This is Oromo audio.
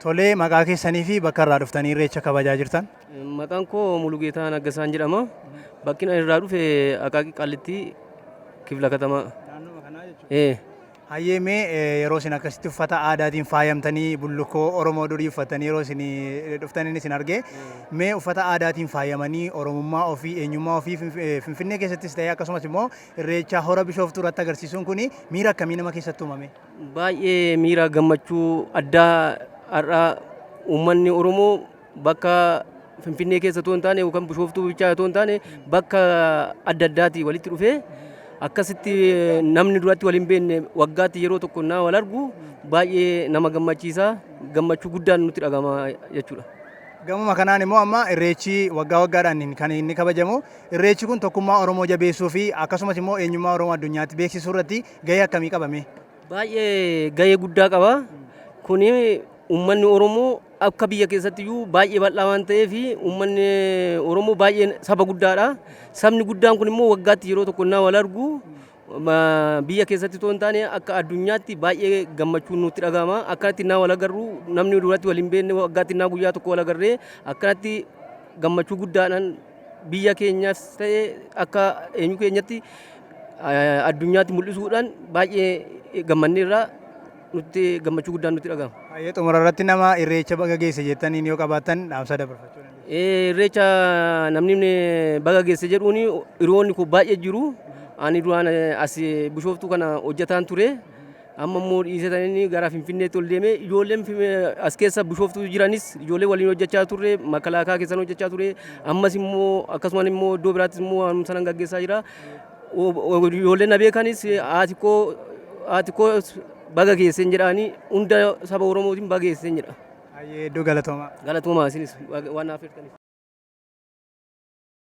Tolee, maqaa keessanii fi bakka irraa dhuftanii irreecha kabajaa jirtan. Maqaan koo Mulugeetaa Naggasaan jedhama. Bakki ani irraa dhufe Aqaaqii Qaallittii Kifla Katamaa. Naannoo kanaa jechuudha. Ee. Hayyee, mee yeroo isin akkasitti uffata aadaatiin faayamtanii, bullukkoo Oromoo durii uffatanii yeroo isin dhuftaniin isin arge, mee uffata aadaatiin faayamanii Oromummaa ofii, eenyummaa ofii Finfinnee keessattis ta'ee akkasumas immoo irreecha hora Bishooftuu irratti agarsiisuun kun miira akkamii nama keessatti uumame? Baay'ee miira gammachuu addaa. Har'a uummanni Oromoo bakka Finfinnee keessa otoo hin taane yookaan Bishooftuu bichaa otoo hin taane bakka adda addaatii walitti dhufee akkasitti namni duratti wal hin beekne waggaatti yeroo tokko naa wal argu baay'ee nama gammachiisa, gammachuu guddaan nutti dhagama jechuudha. Gamuma kanaan immoo amma irreechi waggaa waggaadhaan kan inni kabajamu, irreechi kun tokkummaa Oromoo jabeessuu fi akkasumas immoo eenyummaa Oromoo addunyaatti beeksisuu irratti gahee akkamii qabame? Baay'ee gahee guddaa qaba. Kuni uummanni Oromoo akka biyya keessatti iyyuu baay'ee bal'aa waan ta'eef, uummanni Oromoo baay'ee saba guddaadha. Sabni guddaan kun immoo waggaatti yeroo tokko naa wal argu biyya keessatti otoo hin taane akka addunyaatti baay'ee gammachuun nutti dhagahama. Akkanatti naa wal agarru, namni duratti wal hin beekne waggaatti naa guyyaa tokko wal agarree akkanatti gammachuu guddaadhaan biyya keenyas ta'e akka eenyu keenyatti addunyaatti mul'isuudhaan baay'ee gammanneerra, nutti gammachuu guddaan nutti dhagahama. Baay'ee xumura irratti nama irreecha baga geesse jettaniin yoo qabaattan dhaamsa dabarfachuu dandeessu. Irreecha namni baga geesse jedhuun hiriyoonni koo baay'ee jiru. Ani duraan as Bishooftuu kana hojjetaan ture. Amma immoo dhiisetanii gara Finfinneetti ol deeme. Ijoolleen as keessa Bishooftuu jiranis ijoollee waliin hojjechaa turre, makalaakaa keessan hojjechaa ture. Ammas immoo akkasumas immoo iddoo biraattis immoo waanuma sanan gaggeessaa jira. Ijoolleen na beekanis haati koo baga geesseen jedhaanii, hunda saba Oromootiin baga geesseen jedha. Baay'ee hedduu galatoomaa. Galatoomaa isinis waan naaf hirtaniif.